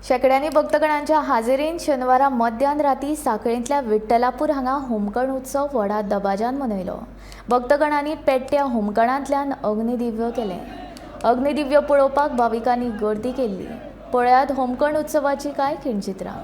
शेंकड्यांनी भक्तगणांच्या हाजेरीन शेनवारा मध्यान राती साखळेंतल्या विठ्ठलापूर हांगा होमकण उत्सव व्हडा दबाज्यान मनयलो. भक्तगणांनी पेट्ट्या होमकणांतल्यान अग्निदिव्य केलें. अग्निदिव्य पळोवपाक भाविकांनी गर्दी केल्ली. पळयात होमकण उत्सवाची कांय खिणचित्रां.